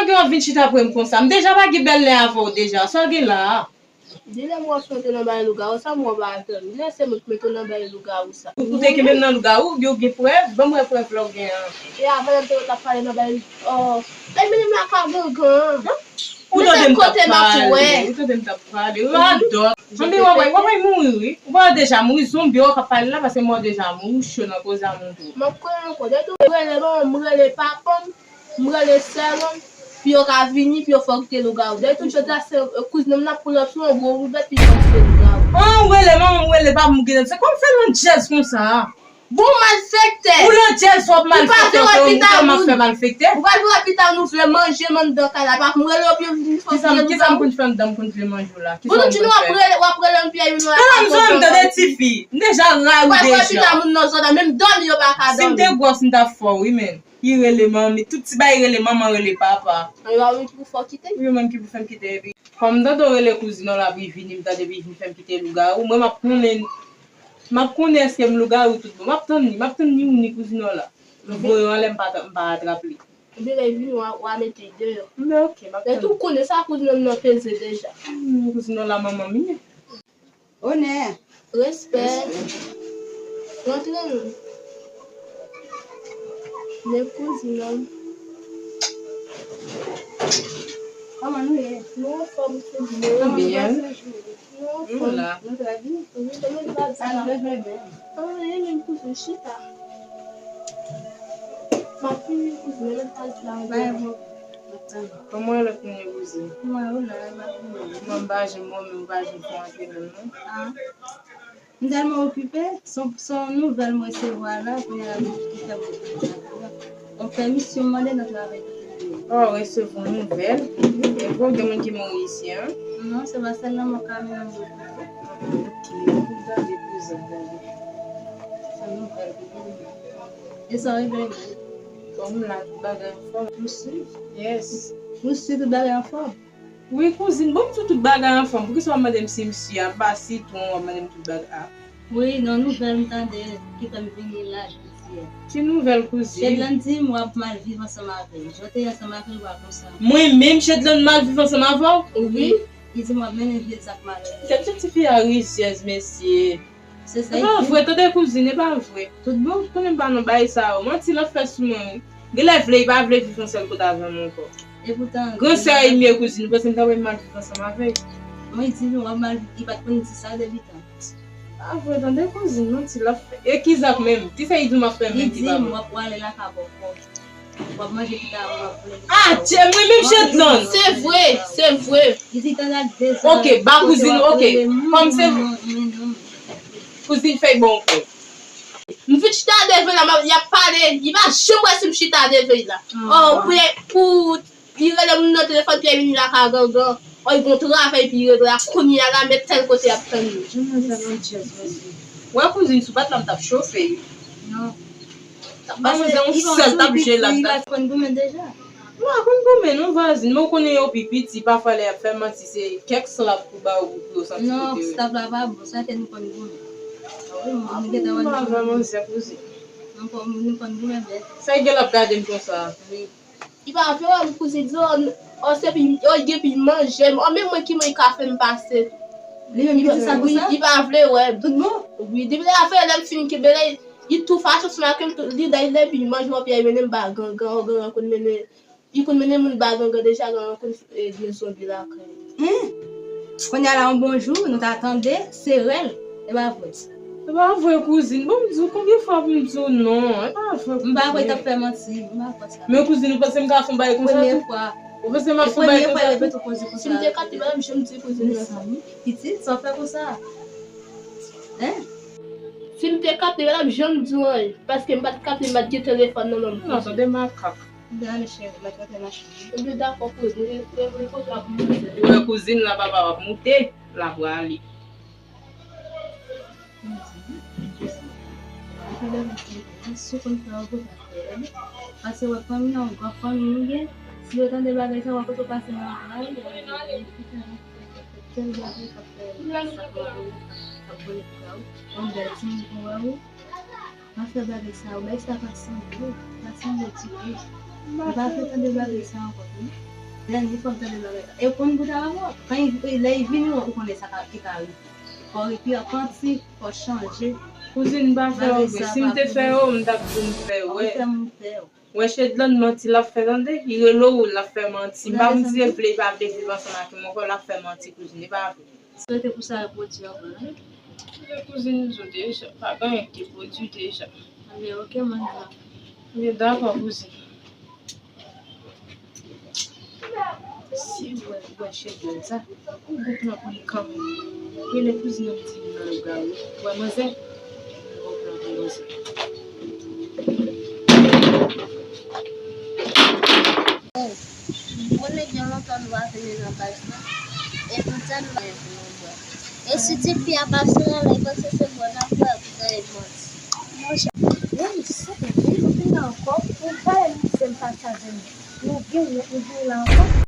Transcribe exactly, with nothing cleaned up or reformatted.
Sa gen w ap vin chita pre m konsa? M deja pa gen bèl lè avè w deja. Sa w gen la a? Depi lè m wè w ap fè w te nan bagay lougawou, sa m wè w pa atè m. Depi lè se mwen ki mete w nan bagay lougawou sa. Ou te kenbe m nan lougawou, oubyen w gen prèv? Ban m wè prèv la w gen an. E avan lè m te wè w t ap pale nan bagay, oh, lè m mennen m lakay gangan an. Ou tande m t ap pale, ou tande m t ap pale. Ou radòt. Zanmi, w ap wè, w ap wè mouri, wi. Ou pa deja mouri, zonbi w k ap pale la, paske m wè w deja mouri, ou cho nan koze a, mon tou. M ap kwè ankò. Depi tou, m rele manman m, m rele papa m, m rele sè m, pou yo ka vini, pou yo fè w kite lougawou. Depi tout jodi a, se, e, kouzin m nan ap pran sou yon gwo boubèt, pou yo fè w kite lougawou. An, ou rele manman m, ou rele papa m, ou gen, se kòm fè nan djèz konsa a. Bon malfektè! Ou nan djèz w ap malfektè, ou pa vle wè pita moun. Ou pa vle wè pita moun, ou vle manje m anndan kay la. Pa m rele w pou yo vin fè w kite lougawou. Kisa m konn fè anndan, m konn vle manje w la? Kisa m konn fè? Bon, nou di nou w ap rele, w ap rele m Pyè Vini lakay tonton. Tande m, tande tifi. M deja rayi w deja. Ou pa vle wè pita moun nan zòn nan, menm dòmi yo pa ka dòmi. Si m te gwòs, m t ap fè w, wi, men. Li rele manmi, tout ti bagay rele manman, rele papa. Yo menm ki pou fè w kite. Yo menm ki pou fè m kite epi. Kòm m tande w rele kouzin w la pou l vini, m tande pou l vin fè m kite lougawou. Mwen m ap konnen, m ap konnen èske m lougawou tout bon. M ap tann li, m ap tann ni ou ni kouzin w la. M voye w anlè, m pa, m pa atrap li. Epi lè l vini, w a, w a mete l deyò. Men oke, m ap tann li. Lè tou konnen sa kouzin w nan peze deja. Hmm, kouzin w la manman m ye. Onè. Respè. Rantre non. Men kouzin an. Kòman nou ye? Nou anfòm kouzin. Nou byen. Nou anfòm. Nou la. Nou trè byen. Wi, men nou pa di sa. Sa nou bezwen byen. Anyen, menm kouzin, chita. M ap fini kouzin, menm pa di sa. Kòman lòt moun yo kouzin? Mwen yo la, e pa pou mwen. Mwen m pa janm wè w, men m pa janm fè w antre menm non. Ah. M tèlman okipe, se yon, se yon nouvèl m resevwa la, kounye a la ki fè mwen okipe. Yon pèmisyon m mande nan travay ki te vini. Oh, resevwa yon nouvèl. E pou gen moun ki mouri isi an? Non, se pa sèl nan mò ka menm mwen. Ok, pou gade kouzin, gade. Se yon nouvèl ki vini. E sa reveye mwen. Bon, m la, tout bagay anfòm. Ou si? Yes. Ou si tout bagay anfòm? Wi, kouzin, bon, m di w tout bagay anfòm. Poukisa w ap mande m si m si a? M pa sitwon, w ap mande m tout bagay a. Wi, nan nouvèl m tande ki fè m vini la jodi a. Ki nouvèl, kouzin? Chedlan di m w ap mal viv ansanm avè l. Jan w te ye ansanm avè l, w pa konsa. Mwen menm, Chedlan mal viv ansanm avè w? Wi. Li di m w ap mennen vye zak malonèt. Kèt jan tifi a rizyèz, mesye. Se sa. E pa vre, tande kouzin, e pa vre. Tout bon? Konnen m pa nan bagay sa yo. Manti l ap fè sou mwen, wi. Genlè vle, li pa vle viv yon sèl kote avè m ankò. E poutan, gran sè a li ye, kouzin, ou panse m ta wè m mal viv ansanm avè l? Mwen di nou, w ap mal viv, li pa t konn di sa depi tan. Pa vre, tande kouzin, manti l ap fè. E ki zak menm? Kisa li di w m ap fè menm ki pa bon? Li di m w ap prale lakay bòkò. W ap manje pita, w ap prale pita. Adje, mwen menm Chedlan. Se vre, se vre. Li di tande ak de zak. Ok, ba kouzin, ok. Kòm se kouzin fèy bon, ok. M vin chita devan la, m ap, y ap pale, li pa janm wè si m chita devan la. Oh, pou, pou li rele moun nan telefòn, Pyè vini lakay gangan. Oh, li gon travay pou li regle la, kounye a la, men tèl kote y ap tann li. Wè kouzin, si w pa t la, m t ap chofe, wi. Non. T ap ba manzè yon sèl tap je la. Li pa t konn goumen deja. Mwen konn goumen non vwazin, men w konnen yo pi piti, pafwa lè y ap fè manti, se kèk slap pou ba yo pou yo santi kote yo ye. Non, slap la pa bon, sa fè nou konn goumen. Wi, mwen, mwen gentan wè nou konn goumen. Mwen avè manzè kouzin. Nou konn, nou konn goumen bèt. Sa y gen l ap gade m konsa? Wi. Li pa vle wè m kouzin di, oh, oh, se pi, oh, li gen pi manje m. Oh, men mwen ki mwen ka fè m pase. Li menm ki di sa konsa? Wi, li pa vle wè m. Tout bon? Wi, depi lè afè lè m fin kenbe la, li tou fache sou m ak m, li, li, li pi manje m, epi li mennen m ba gangan, oh, gangan konn mennen Li konn mennen moun ba gangan deja, gangan konn, eh, gen zonbi lakay li. Hen? Kounye a la, yon bon jou, nou ta tande, se rèl. E pa vre? E pa vre, kouzin. Bon, m di w, konbyen fwa pou m di w non? E pa vre, kouzin. M pa kwè w t ap fè manti. M pa kwè sa. Men, kouzin, ou panse m ka fè yon bagay konsa tou? Premye fwa. Ou panse m ap fè yon bagay konsa tou? Si m te kapte, m pa t ap janm di kouzin nan sa. Mezanmi, pitit, sa w fè konsa? Hen? Si m te kapte, m pa t ap janm di w anyen. Paske m pa t kapte, m pa t gen telefòn nan men m. Non, tande makak. Mwen ale cheri, mwen t antre machin. Ebyen dakò kouzin, e, e, e, kote w ap moute? Li wè kouzin la, papa w ap moute, l ap prale. Si w konn fè w konn fè, pase wè fanmi an, yon gran fanmi nou gen, si yo tande bagay sa, wè kote w pase nan lari, tèl bagay k ap fè sa, k ap vole pou kay ou, yon bèl timoun pou wè ou. Pa fè bagay sa yo, bagay sa pa sanble, pa sanble ditou. M pa vle tande bagay sa ankò, non. Lè ni fòm tande nan lè. E w konn pou ta wè, kan lè l vini, ou konnen sa ka, ki ka rive. Fò w repanti, fò w chanje. Kouzin, m pa fè yo vre. Si m te fè yo, m t ap di w m fè yo. Wè. Wè, Chedlòn manti l ap fè tande. Li rele w, l ap fè manti. M pa konn si l vle, li pa vle viv ansanm ak mwen ankò, l ap fè manti, kouzin. Li pa vle. Swete pou sa repwodui ankò, wi. Ebyen, kouzin, m di w deja, pa gen anyen ki te pwodui deja. Ebyen, oke, mwen la. Ebyen, dakò, kouzin. Si w wè, w wè Chedlòn sa, ou gon plan pou li kanmenm. Rele kouzin an, di li nan lòt gari. W wè manzè? Ou gon plan pou manzè. Bon, nèg yo lontan nou pa vini nan baz la. E poutèt nou pa gen pou nou bwè. E si tifi a pase la, li panse se bwè.